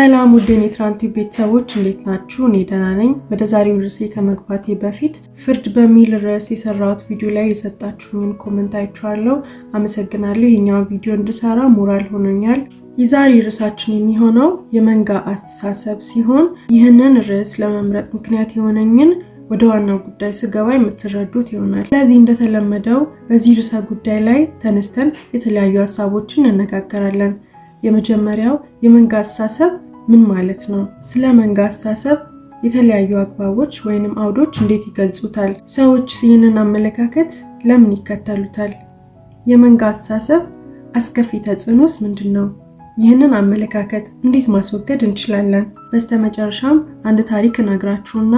ሰላም ውድ የኔትራንቲ ቤተሰቦች፣ እንዴት ናችሁ? እኔ ደህና ነኝ። ወደ ዛሬው ርዕሴ ከመግባቴ በፊት ፍርድ በሚል ርዕስ የሰራሁት ቪዲዮ ላይ የሰጣችሁኝን comment አይቼዋለሁ። አመሰግናለሁ። ይሄኛውን ቪዲዮ እንድሰራ ሞራል ሆኖኛል። የዛሬ ርዕሳችን የሚሆነው የመንጋ አስተሳሰብ ሲሆን ይህንን ርዕስ ለመምረጥ ምክንያት የሆነኝን ወደ ዋናው ጉዳይ ስገባ የምትረዱት ይሆናል። ስለዚህ እንደተለመደው በዚህ ርዕሰ ጉዳይ ላይ ተነስተን የተለያዩ ሀሳቦችን እንነጋገራለን። የመጀመሪያው የመንጋ አስተሳሰብ ምን ማለት ነው? ስለ መንጋ አስተሳሰብ የተለያዩ አግባቦች ወይንም አውዶች እንዴት ይገልጹታል? ሰዎች ይህንን አመለካከት ለምን ይከተሉታል? የመንጋ አስተሳሰብ አስከፊ ተጽዕኖስ ምንድን ነው? ይህንን አመለካከት እንዴት ማስወገድ እንችላለን? በስተመጨረሻም አንድ ታሪክ እነግራችሁና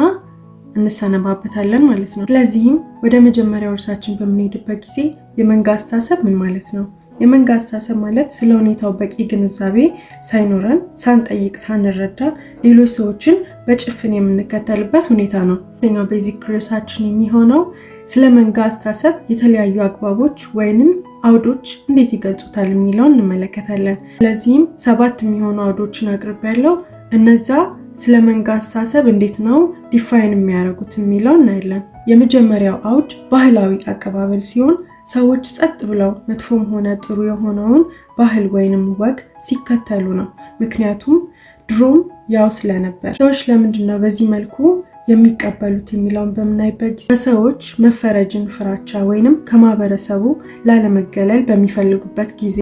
እንሰነባበታለን ማለት ነው። ስለዚህም ወደ መጀመሪያው ርዕሳችን በምንሄድበት ጊዜ የመንጋ አስተሳሰብ ምን ማለት ነው? የመንጋ አስተሳሰብ ማለት ስለ ሁኔታው በቂ ግንዛቤ ሳይኖረን፣ ሳንጠይቅ፣ ሳንረዳ ሌሎች ሰዎችን በጭፍን የምንከተልበት ሁኔታ ነው። ሁለተኛው basic ርዕሳችን የሚሆነው ስለ መንጋ አስተሳሰብ የተለያዩ አግባቦች ወይንም አውዶች እንዴት ይገልጹታል የሚለውን እንመለከታለን። ስለዚህም ሰባት የሚሆኑ አውዶችን አቅርቤያለሁ። እነዛ ስለ መንጋ አስተሳሰብ እንዴት ነው define የሚያደርጉት የሚለው እናያለን። የመጀመሪያው አውድ ባህላዊ አቀባበል ሲሆን ሰዎች ጸጥ ብለው መጥፎም ሆነ ጥሩ የሆነውን ባህል ወይንም ወግ ሲከተሉ ነው። ምክንያቱም ድሮም ያው ስለነበር። ሰዎች ለምንድን ነው በዚህ መልኩ የሚቀበሉት የሚለውን በምናይበት ጊዜ በሰዎች መፈረጅን ፍራቻ ወይንም ከማህበረሰቡ ላለመገለል በሚፈልጉበት ጊዜ፣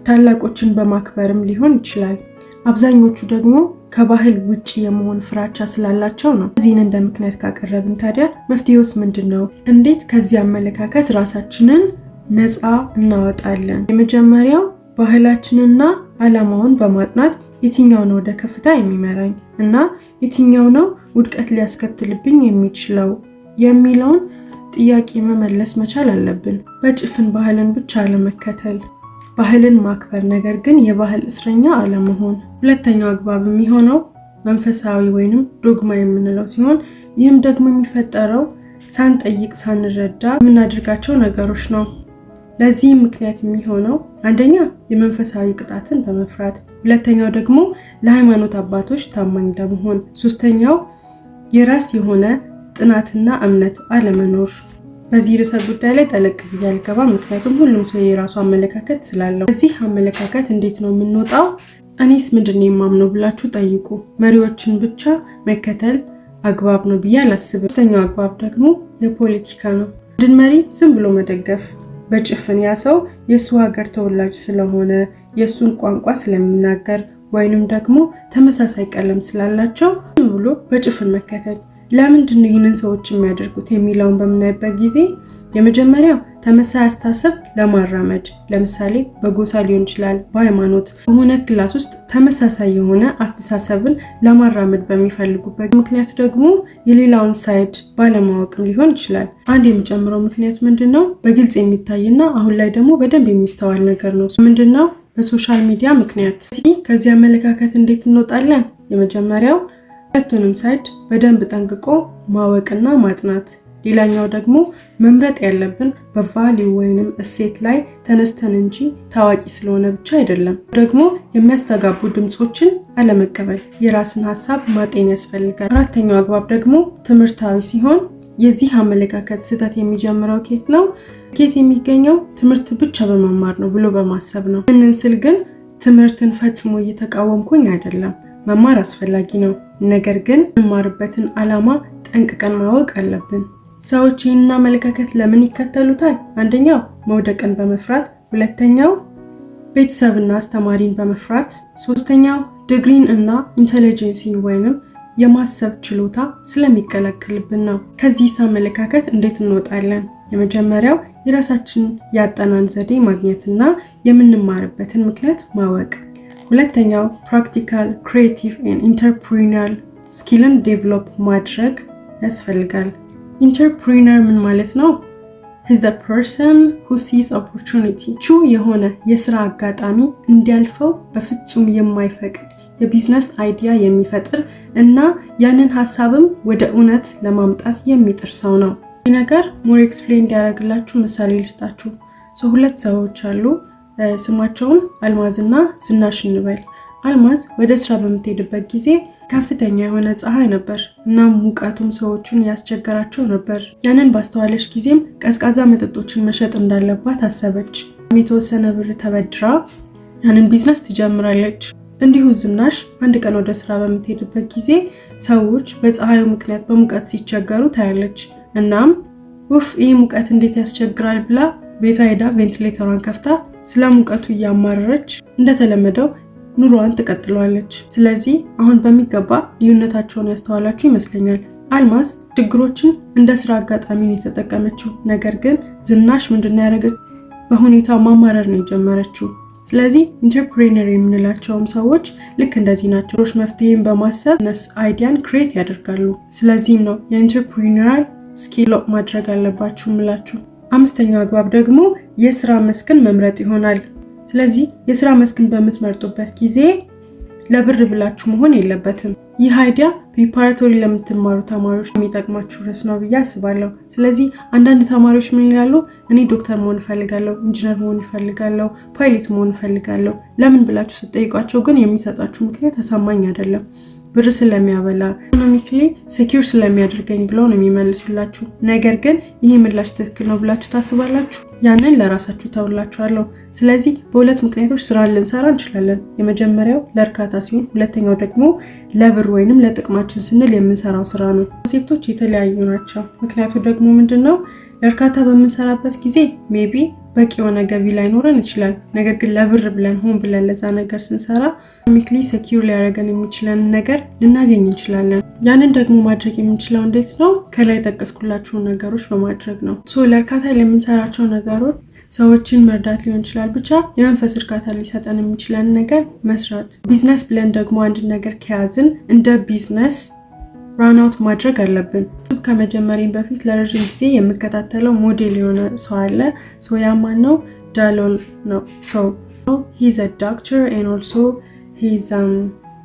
ታላቆችን በማክበርም ሊሆን ይችላል። አብዛኞቹ ደግሞ ከባህል ውጭ የመሆን ፍራቻ ስላላቸው ነው። እዚህን እንደ ምክንያት ካቀረብን ታዲያ መፍትሄውስ ምንድን ነው? እንዴት ከዚህ አመለካከት ራሳችንን ነፃ እናወጣለን? የመጀመሪያው ባህላችንና ዓላማውን በማጥናት የትኛው ነው ወደ ከፍታ የሚመራኝ እና የትኛው ነው ውድቀት ሊያስከትልብኝ የሚችለው የሚለውን ጥያቄ መመለስ መቻል አለብን። በጭፍን ባህልን ብቻ አለመከተል፣ ባህልን ማክበር ነገር ግን የባህል እስረኛ አለመሆን። ሁለተኛው አግባብ የሚሆነው መንፈሳዊ ወይንም ዶግማ የምንለው ሲሆን ይህም ደግሞ የሚፈጠረው ሳንጠይቅ፣ ሳንረዳ የምናደርጋቸው ነገሮች ነው። ለዚህም ምክንያት የሚሆነው አንደኛ የመንፈሳዊ ቅጣትን በመፍራት፣ ሁለተኛው ደግሞ ለሃይማኖት አባቶች ታማኝ ለመሆን፣ ሶስተኛው የራስ የሆነ ጥናትና እምነት አለመኖር። በዚህ ርዕሰ ጉዳይ ላይ ጠለቅ ብዬ አልገባም፣ ምክንያቱም ሁሉም ሰው የራሱ አመለካከት ስላለው። ከዚህ አመለካከት እንዴት ነው የምንወጣው? እኔስ ምንድን ነው የማምነው ብላችሁ ጠይቁ። መሪዎችን ብቻ መከተል አግባብ ነው ብዬ አላስብም። ሶስተኛው አግባብ ደግሞ የፖለቲካ ነው። አንድን መሪ ዝም ብሎ መደገፍ በጭፍን፣ ያ ሰው የእሱ ሀገር ተወላጅ ስለሆነ፣ የእሱን ቋንቋ ስለሚናገር ወይንም ደግሞ ተመሳሳይ ቀለም ስላላቸው ዝም ብሎ በጭፍን መከተል። ለምንድን ነው ይህንን ሰዎች የሚያደርጉት የሚለውን በምናይበት ጊዜ የመጀመሪያው ተመሳሳይ አስተሳሰብ ለማራመድ፣ ለምሳሌ በጎሳ ሊሆን ይችላል፣ በሃይማኖት፣ በሆነ class ውስጥ ተመሳሳይ የሆነ አስተሳሰብን ለማራመድ በሚፈልጉበት ምክንያት ደግሞ የሌላውን side ባለማወቅም ሊሆን ይችላል። አንድ የሚጨምረው ምክንያት ምንድን ነው? በግልጽ የሚታይና አሁን ላይ ደግሞ በደንብ የሚስተዋል ነገር ነው። ምንድን ነው? በ social media ምክንያት። ከዚህ አመለካከት እንዴት እንወጣለን? የመጀመሪያው ሁለቱንም side በደንብ ጠንቅቆ ማወቅና ማጥናት። ሌላኛው ደግሞ መምረጥ ያለብን በ value ወይንም እሴት ላይ ተነስተን እንጂ ታዋቂ ስለሆነ ብቻ አይደለም። ደግሞ የሚያስተጋቡ ድምፆችን አለመቀበል፣ የራስን ሀሳብ ማጤን ያስፈልጋል። አራተኛው አግባብ ደግሞ ትምህርታዊ ሲሆን የዚህ አመለካከት ስህተት የሚጀምረው ከየት ነው? ስኬት የሚገኘው ትምህርት ብቻ በመማር ነው ብሎ በማሰብ ነው። ይህንን ስል ግን ትምህርትን ፈጽሞ እየተቃወምኩኝ አይደለም። መማር አስፈላጊ ነው። ነገር ግን የምንማርበትን ዓላማ ጠንቅቀን ማወቅ አለብን። ሰዎች ይህንን አመለካከት ለምን ይከተሉታል? አንደኛው መውደቅን በመፍራት፣ ሁለተኛው ቤተሰብና አስተማሪን በመፍራት፣ ሶስተኛው ዲግሪን እና intelligence ን ወይንም የማሰብ ችሎታ ስለሚከለክልብን ነው። ከዚህ አመለካከት እንዴት እንወጣለን? የመጀመሪያው የራሳችንን የአጠናን ዘዴ ማግኘትና የምንማርበትን ምክንያት ማወቅ። ሁለተኛው practical, creative and entrepreneurial skill ን develop ማድረግ ያስፈልጋል። Entrepreneur ምን ማለት ነው? He's the person who sees opportunity፣ ምቹ የሆነ የስራ አጋጣሚ እንዲያልፈው በፍጹም የማይፈቅድ፣ የ business idea የሚፈጥር እና ያንን ሀሳብም ወደ እውነት ለማምጣት የሚጥር ሰው ነው። ይህ ነገር more explain እንዲያደርግላችሁ ምሳሌ ልስጣችሁ። So ሁለት ሰዎች አሉ። ስማቸውን አልማዝና ዝናሽ እንበል። አልማዝ ወደ ስራ በምትሄድበት ጊዜ ከፍተኛ የሆነ ፀሐይ ነበር፣ እናም ሙቀቱም ሰዎቹን ያስቸገራቸው ነበር። ያንን ባስተዋለች ጊዜም ቀዝቃዛ መጠጦችን መሸጥ እንዳለባት አሰበች። የተወሰነ ብር ተበድራ ያንን ቢዝነስ ትጀምራለች። እንዲሁ ዝናሽ አንድ ቀን ወደ ስራ በምትሄድበት ጊዜ ሰዎች በፀሐዩ ምክንያት በሙቀት ሲቸገሩ ታያለች። እናም "ውፍ፣ ይህ ሙቀት እንዴት ያስቸግራል" ብላ ቤቷ ሄዳ ቬንቲሌተሯን ከፍታ ስለ ሙቀቱ እያማረረች እንደተለመደው ኑሮዋን ትቀጥለዋለች። ስለዚህ አሁን በሚገባ ልዩነታቸውን ያስተዋላችሁ ይመስለኛል። አልማዝ ችግሮችን እንደ ስራ አጋጣሚ ነው የተጠቀመችው። ነገር ግን ዝናሽ ምንድን ነው ያደረገች? በሁኔታው ማማረር ነው የጀመረችው። ስለዚህ entrepreneur የምንላቸውም ሰዎች ልክ እንደዚህ ናቸው። መፍትሄን በማሰብ business idea ን create ያደርጋሉ። ስለዚህም ነው የ entrepreneurial skill ማድረግ አለባችሁ ምላችሁ። አምስተኛው አግባብ ደግሞ የስራ መስክን መምረጥ ይሆናል። ስለዚህ የስራ መስክን በምትመርጡበት ጊዜ ለብር ብላችሁ መሆን የለበትም። ይህ idea preparatory ለምትማሩ ተማሪዎች የሚጠቅማችሁ ርዕስ ነው ብዬ አስባለሁ። ስለዚህ አንዳንድ ተማሪዎች ምን ይላሉ? "እኔ ዶክተር መሆን እፈልጋለሁ፣ ኢንጂነር መሆን እፈልጋለሁ፣ ፓይለት መሆን እፈልጋለሁ።" ለምን ብላችሁ ስትጠይቋቸው ግን የሚሰጣችሁ ምክንያት አሳማኝ አይደለም። ብር ስለሚያበላ፣ economically secure ስለሚያደርገኝ ብለው ነው የሚመልሱላችሁ። ነገር ግን ይህ ምላሽ ትክክል ነው ብላችሁ ታስባላችሁ? ያንን ለራሳችሁ ተውላችኋለሁ። ስለዚህ በሁለት ምክንያቶች ስራ ልንሰራ እንችላለን። የመጀመሪያው ለእርካታ ሲሆን፣ ሁለተኛው ደግሞ ለብር ወይንም ለጥቅማችን ስንል የምንሰራው ስራ ነው። Concept ኦች የተለያዩ ናቸው። ምክንያቱ ደግሞ ምንድን ነው? ለእርካታ በምንሰራበት ጊዜ maybe በቂ የሆነ ገቢ ላይኖረን ይችላል። ነገር ግን ለብር ብለን ሆን ብለን ለዛ ነገር ስንሰራ economically secure ሊያደርገን የሚችለን ነገር ልናገኝ እንችላለን። ያንን ደግሞ ማድረግ የምንችለው እንዴት ነው? ከላይ የጠቀስኩላችሁን ነገሮች በማድረግ ነው። So ለእርካታ ለምንሰራቸው ነገሮች ሰዎችን መርዳት ሊሆን ይችላል። ብቻ የመንፈስ እርካታ ሊሰጠን የሚችለን ነገር መስራት። ቢዝነስ ብለን ደግሞ አንድ ነገር ከያዝን እንደ business run out ማድረግ አለብን። ከመጀመሪም በፊት ለረዥም ጊዜ የምከታተለው ሞዴል የሆነ ሰው አለ። So ያ ማን ነው? ዳሎል ነው። So he's a doctor and also he's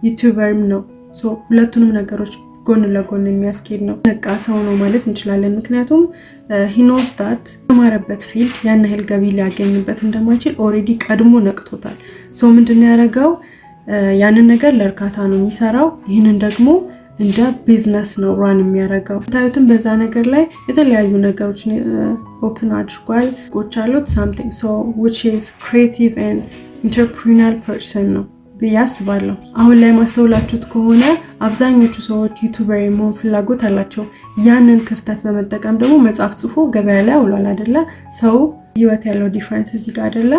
YouTuber ም ነው። So ሁለቱንም ነገሮች ጎን ለጎን የሚያስኬድ ነው። ነቃ ሰው ነው ማለት እንችላለን። ምክንያቱም he knows that የተማረበት field ያን ያህል ገቢ ሊያገኝበት እንደማይችል already ቀድሞ ነቅቶታል። So ምንድን ነው ያደረገው? ያንን ነገር ለእርካታ ነው የሚሰራው። ይህንን ደግሞ እንደ ቢዝነስ ነው run የሚያደርገው። ታዩትም በዛ ነገር ላይ የተለያዩ ነገሮችን open አድርጓል። ጎች አሉት something, so which is creative and entrepreneurial person ነው ብዬ አስባለሁ። አሁን ላይ ማስተውላችሁት ከሆነ አብዛኞቹ ሰዎች YouTuber የመሆን ፍላጎት አላቸው። ያንን ክፍተት በመጠቀም ደግሞ መጽሐፍ ጽፎ ገበያ ላይ አውሏል አይደለ? ሰው ህይወት ያለው difference እዚህ ጋር አይደለ?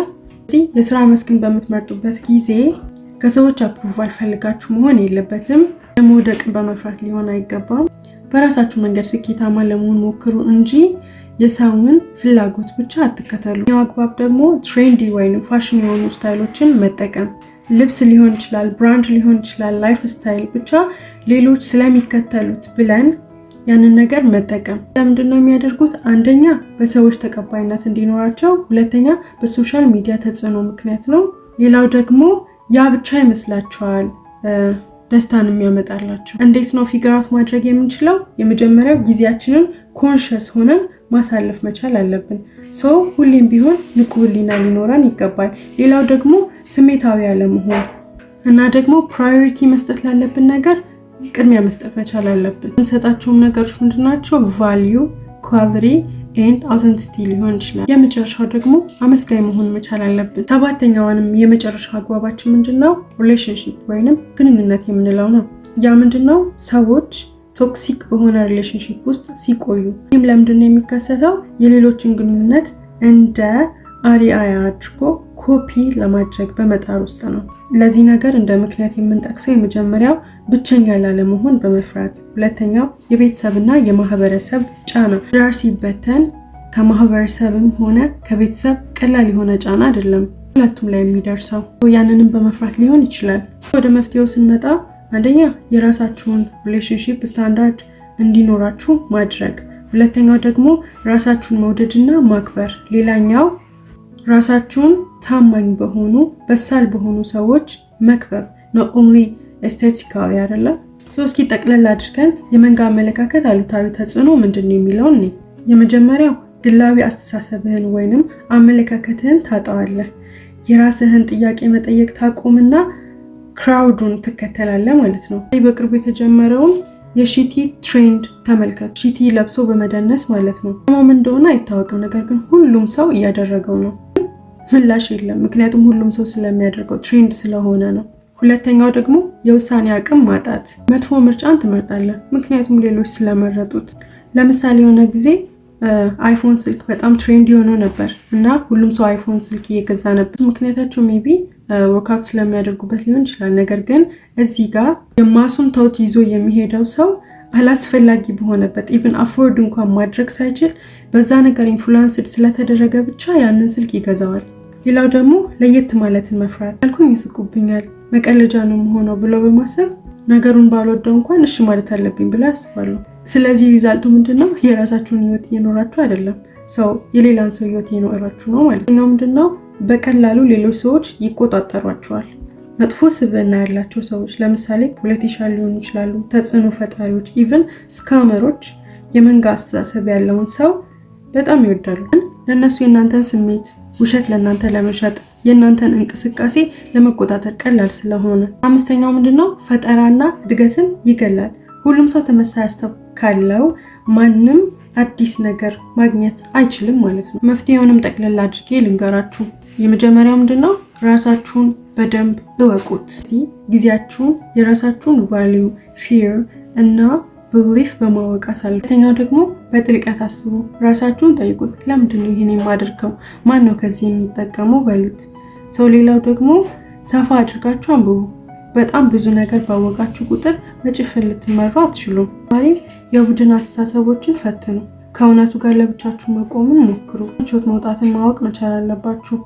የስራ መስክን በምትመርጡበት ጊዜ ከሰዎች approval ፈልጋችሁ መሆን የለበትም። መውደቅን በመፍራት ሊሆን አይገባም። በራሳችሁ መንገድ ስኬታማ ለመሆን ሞክሩ እንጂ የሰውን ፍላጎት ብቻ አትከተሉ። አግባብ ደግሞ trendy ወይም ፋሽን የሆኑ style ኦችን መጠቀም፣ ልብስ ሊሆን ይችላል፣ brand ሊሆን ይችላል፣ lifestyle፣ ብቻ ሌሎች ስለሚከተሉት ብለን ያንን ነገር መጠቀም። ለምንድን ነው የሚያደርጉት? አንደኛ በሰዎች ተቀባይነት እንዲኖራቸው፣ ሁለተኛ በ social media ተጽዕኖ ምክንያት ነው። ሌላው ደግሞ ያ ብቻ ይመስላቸዋል ደስታን የሚያመጣላቸው። እንዴት ነው figure out ማድረግ የምንችለው? የመጀመሪያው ጊዜያችንን conscious ሆነን ማሳለፍ መቻል አለብን። So ሁሌም ቢሆን ንቁ ህሊና ሊኖረን ይገባል። ሌላው ደግሞ ስሜታዊ ያለመሆን እና ደግሞ priority መስጠት ላለብን ነገር ቅድሚያ መስጠት መቻል አለብን። የምንሰጣቸውም ነገሮች ምንድናቸው? Value፣ quality and authenticity ሊሆን ይችላል። የመጨረሻው ደግሞ አመስጋኝ መሆን መቻል አለብን። ሰባተኛዋንም የመጨረሻው አግባባችን ምንድን ነው? Relationship ወይንም ግንኙነት የምንለው ነው። ያ ምንድን ነው? ሰዎች toxic በሆነ relationship ውስጥ ሲቆዩ። ይህም ለምንድን ነው የሚከሰተው? የሌሎችን ግንኙነት እንደ አርአያ አድርጎ ኮፒ ለማድረግ በመጣር ውስጥ ነው። ለዚህ ነገር እንደ ምክንያት የምንጠቅሰው የመጀመሪያው ብቸኛ ላለመሆን በመፍራት፣ ሁለተኛው የቤተሰብና የማህበረሰብ ጫና። ትዳር ሲበተን ከማህበረሰብም ሆነ ከቤተሰብ ቀላል የሆነ ጫና አይደለም ሁለቱም ላይ የሚደርሰው፣ ያንንም በመፍራት ሊሆን ይችላል። ወደ መፍትሄው ስንመጣ አንደኛ የራሳችሁን relationship standard እንዲኖራችሁ ማድረግ፣ ሁለተኛው ደግሞ ራሳችሁን መውደድና ማክበር፣ ሌላኛው ራሳችሁን ታማኝ በሆኑ፣ በሳል በሆኑ ሰዎች መክበብ፣ not only aesthetically አይደለም። So እስኪ ጠቅለል አድርገን የመንጋ አመለካከት አሉታዊ ተጽዕኖ ምንድን ነው የሚለውን እኔ የመጀመሪያው ግላዊ አስተሳሰብህን ወይንም አመለካከትህን ታጣዋለህ። የራስህን ጥያቄ መጠየቅ ታቆምና Crowd ኡን ትከተላለህ ማለት ነው። በቅርቡ የተጀመረውን የሺቲ trend ተመልከቱ። ሺቲ ለብሶ በመደነስ ማለት ነው። ምን እንደሆነ አይታወቅም፣ ነገር ግን ሁሉም ሰው እያደረገው ነው። ምላሽ የለም፣ ምክንያቱም ሁሉም ሰው ስለሚያደርገው trend ስለሆነ ነው። ሁለተኛው ደግሞ የውሳኔ አቅም ማጣት። መጥፎ ምርጫን ትመርጣለህ፣ ምክንያቱም ሌሎች ስለመረጡት። ለምሳሌ የሆነ ጊዜ iPhone ስልክ በጣም trend የሆነው ነበር እና ሁሉም ሰው iPhone ስልክ እየገዛ ነበር። ምክንያታቸው maybe workout ስለሚያደርጉበት ሊሆን ይችላል። ነገር ግን እዚህ ጋር የ mass ኡን thought ይዞ የሚሄደው ሰው አላስፈላጊ በሆነበት፣ even afford እንኳን ማድረግ ሳይችል፣ በዛ ነገር influenced ስለተደረገ ብቻ ያንን ስልክ ይገዛዋል። ሌላው ደግሞ ለየት ማለትን መፍራት። ያልኩኝ ይስቁብኛል፣ መቀለጃ ነው የምሆነው ብሎ በማሰብ ነገሩን ባልወደው እንኳን እሺ ማለት አለብኝ ብለው ያስባሉ። ስለዚህ result ኡ ምንድን ነው? የራሳችሁን ህይወት እየኖራችሁ አይደለም፣ so የሌላን ሰው ህይወት እየኖራችሁ ነው ማለት ነው። ምንድን ነው? በቀላሉ ሌሎች ሰዎች ይቆጣጠሯችኋል። መጥፎ ስብዕና ያላቸው ሰዎች፣ ለምሳሌ politician ሊሆኑ ይችላሉ፣ ተጽዕኖ ፈጣሪዎች፣ even scammer ኦች የመንጋ አስተሳሰብ ያለውን ሰው በጣም ይወዳሉ። ለእነሱ የእናንተን ስሜት ውሸት ለእናንተ ለመሸጥ፣ የእናንተን እንቅስቃሴ ለመቆጣጠር ቀላል ስለሆነ። አምስተኛው ምንድን ነው? ፈጠራና እድገትን ይገላል። ሁሉም ሰው ተመሳሳይ አስተሳሰብ ካለው ማንም አዲስ ነገር ማግኘት አይችልም ማለት ነው። መፍትሄውንም ጠቅለል አድርጌ ልንገራችሁ። የመጀመሪያው ምንድን ነው? ራሳችሁን በደንብ እወቁት። ጊዜያችሁን የራሳችሁን value፣ fear እና belief በማወቅ አሳልፉ። ሁለተኛው ደግሞ በጥልቀት አስቡ። ራሳችሁን ጠይቁት። ለምንድን ነው ይህን የማደርገው? ማን ነው ከዚህ የሚጠቀመው? በሉት። So ሌላው ደግሞ ሰፋ አድርጋችሁ አንብቡ። በጣም ብዙ ነገር ባወቃችሁ ቁጥር በጭፍን ልትመሩ አትችሉም። የቡድን አስተሳሰቦችን ፈትኑ። ከእውነቱ ጋር ለብቻችሁ መቆምን ሞክሩ። ምቾት መውጣትን ማወቅ መቻል አለባችሁ።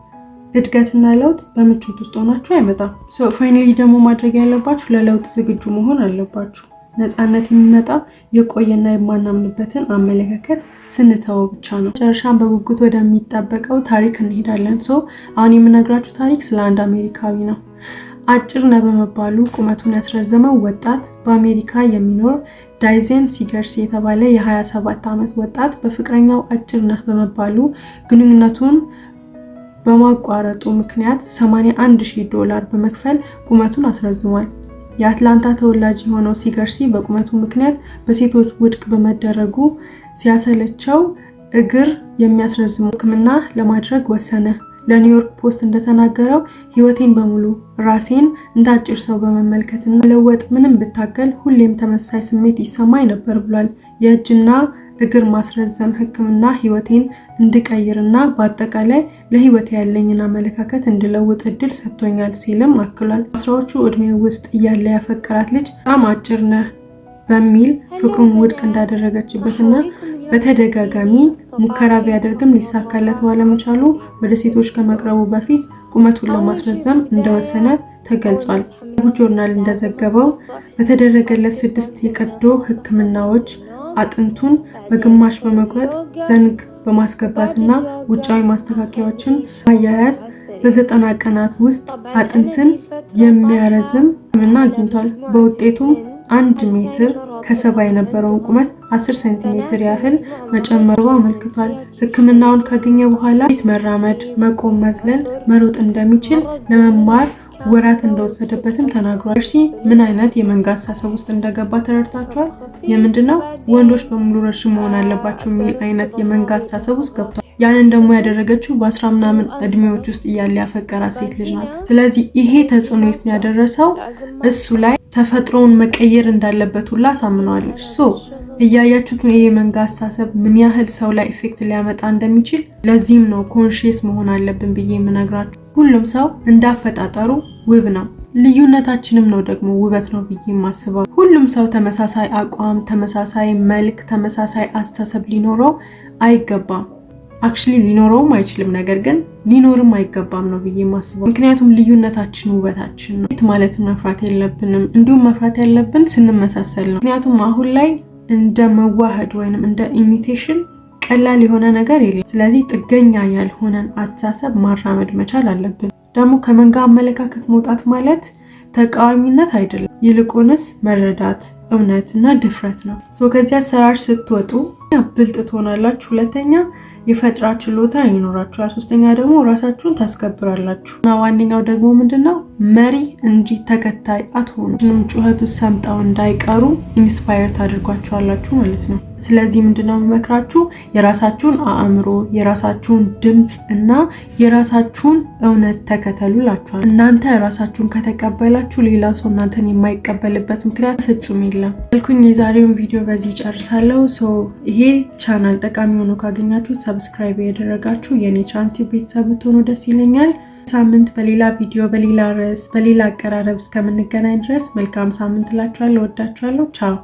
እድገትና ለውጥ በምቾት ውስጥ ሆናችሁ አይመጣም። Finally ደግሞ ማድረግ ያለባችሁ ለለውጥ ዝግጁ መሆን አለባችሁ። ነፃነት የሚመጣው የቆየና የማናምንበትን አመለካከት ስንተወው ብቻ ነው። መጨረሻን በጉጉት ወደሚጠበቀው ታሪክ እንሄዳለን። So አሁን የምነግራችሁ ታሪክ ስለ አንድ አሜሪካዊ ነው። አጭር ነህ በመባሉ ቁመቱን ያስረዘመው ወጣት። በአሜሪካ የሚኖር ዳይዜን ሲገርስ የተባለ የ27 ዓመት ወጣት በፍቅረኛው አጭር ነህ በመባሉ ግንኙነቱን በማቋረጡ ምክንያት 81 ሺህ ዶላር በመክፈል ቁመቱን አስረዝሟል። የአትላንታ ተወላጅ የሆነው ሲገርሲ በቁመቱ ምክንያት በሴቶች ውድቅ በመደረጉ ሲያሰለቸው እግር የሚያስረዝሙ ሕክምና ለማድረግ ወሰነ። ለኒውዮርክ ፖስት እንደተናገረው፣ "ሕይወቴን በሙሉ ራሴን እንደ አጭር ሰው በመመልከትና ለመለወጥ ምንም ብታገል ሁሌም ተመሳሳይ ስሜት ይሰማኝ ነበር" ብሏል። "የእጅና እግር ማስረዘም ሕክምና ሕይወቴን እንድቀይርና በአጠቃላይ ለሕይወቴ ያለኝን አመለካከት እንድለውጥ እድል ሰጥቶኛል" ሲልም አክሏል። 10ዎቹ ዕድሜ ውስጥ እያለ ያፈቀራት ልጅ በጣም አጭር ነህ በሚል ፍቅሩን ውድቅ እንዳደረገችበትና በተደጋጋሚ ሙከራ ቢያደርግም ሊሳካለት ባለመቻሉ ወደ ሴቶች ከመቅረቡ በፊት ቁመቱን ለማስረዘም እንደወሰነ ተገልጿል። ጆርናል እንደዘገበው በተደረገለት ስድስት የቀዶ ሕክምናዎች አጥንቱን በግማሽ በመቁረጥ፣ ዘንግ በማስገባትና ውጫዊ ማስተካከያዎችን ማያያዝ በ90 ቀናት ውስጥ አጥንትን የሚያረዝም ሕክምና አግኝቷል። በውጤቱም 1 ሜትር ከ70 የነበረውን ቁመት 10 ሴንቲሜትር ያህል መጨመሩ አመልክቷል። ሕክምናውን ካገኘ በኋላ እንዴት መራመድ፣ መቆም፣ መዝለል፣ መሮጥ እንደሚችል ለመማር ወራት እንደወሰደበትም ተናግሯል። እርሲ ምን አይነት የመንጋ አስተሳሰብ ውስጥ እንደገባ ተረድታችኋል? የምንድነው ወንዶች በሙሉ ረጅም መሆን አለባቸው የሚል አይነት የመንጋ አስተሳሰብ ውስጥ ገብቷል። ያንን ደግሞ ያደረገችው በ10 ምናምን እድሜዎች ውስጥ እያለ ያፈቀራት ሴት ልጅ ናት። ስለዚህ ይሄ ተጽዕኖ ያደረሰው እሱ ላይ ተፈጥሮውን መቀየር እንዳለበት ሁላ አሳምነዋለች። So እያያችሁት ነው ይሄ የመንጋ አስተሳሰብ ምን ያህል ሰው ላይ effect ሊያመጣ እንደሚችል። ለዚህም ነው conscious መሆን አለብን ብዬ የምነግራችሁ። ሁሉም ሰው እንዳፈጣጠሩ ውብ ነው። ልዩነታችንም ነው ደግሞ ውበት ነው ብዬ የማስበው። ሁሉም ሰው ተመሳሳይ አቋም፣ ተመሳሳይ መልክ፣ ተመሳሳይ አስተሳሰብ ሊኖረው አይገባም። Actually ሊኖረውም አይችልም፣ ነገር ግን ሊኖርም አይገባም ነው ብዬ የማስበው። ምክንያቱም ልዩነታችን ውበታችን ነው። ማለት መፍራት የለብንም። እንዲሁም መፍራት ያለብን ስንመሳሰል ነው። ምክንያቱም አሁን ላይ እንደ መዋሃድ ወይንም እንደ imitation ቀላል የሆነ ነገር የለም። ስለዚህ ጥገኛ ያልሆነን አስተሳሰብ ማራመድ መቻል አለብን። ደግሞ ከመንጋ አመለካከት መውጣት ማለት ተቃዋሚነት አይደለም፣ ይልቁንስ መረዳት፣ እውነት እና ድፍረት ነው። ከዚህ አሰራር ስትወጡ ብልጥ ትሆናላችሁ። ሁለተኛ የፈጠራ ችሎታ ይኖራችኋል። ሶስተኛ ደግሞ ራሳችሁን ታስከብራላችሁ። እና ዋነኛው ደግሞ ምንድነው፣ መሪ እንጂ ተከታይ አትሆኑ። ምንም ጩኸቱ ሰምጠው እንዳይቀሩ inspire ታደርጓቸዋላችሁ ማለት ነው። ስለዚህ ምንድነው የምመክራችሁ፣ የራሳችሁን አእምሮ፣ የራሳችሁን ድምፅ እና የራሳችሁን እውነት ተከተሉ እላችኋለሁ። እናንተ ራሳችሁን ከተቀበላችሁ ሌላ ሰው እናንተን የማይቀበልበት ምክንያት ፍጹም የለም። ልኩኝ የዛሬውን ቪዲዮ በዚህ ጨርሳለሁ። So ይሄ ቻናል ጠቃሚ ሆኖ ካገኛችሁት subscribe ያደረጋችሁ የኔ ቻናል ቤተሰብ ብትሆኑ ደስ ይለኛል። ሳምንት በሌላ ቪዲዮ፣ በሌላ ርዕስ፣ በሌላ አቀራረብ እስከምንገናኝ ድረስ መልካም ሳምንት እላችኋለሁ። እወዳችኋለሁ። ቻው።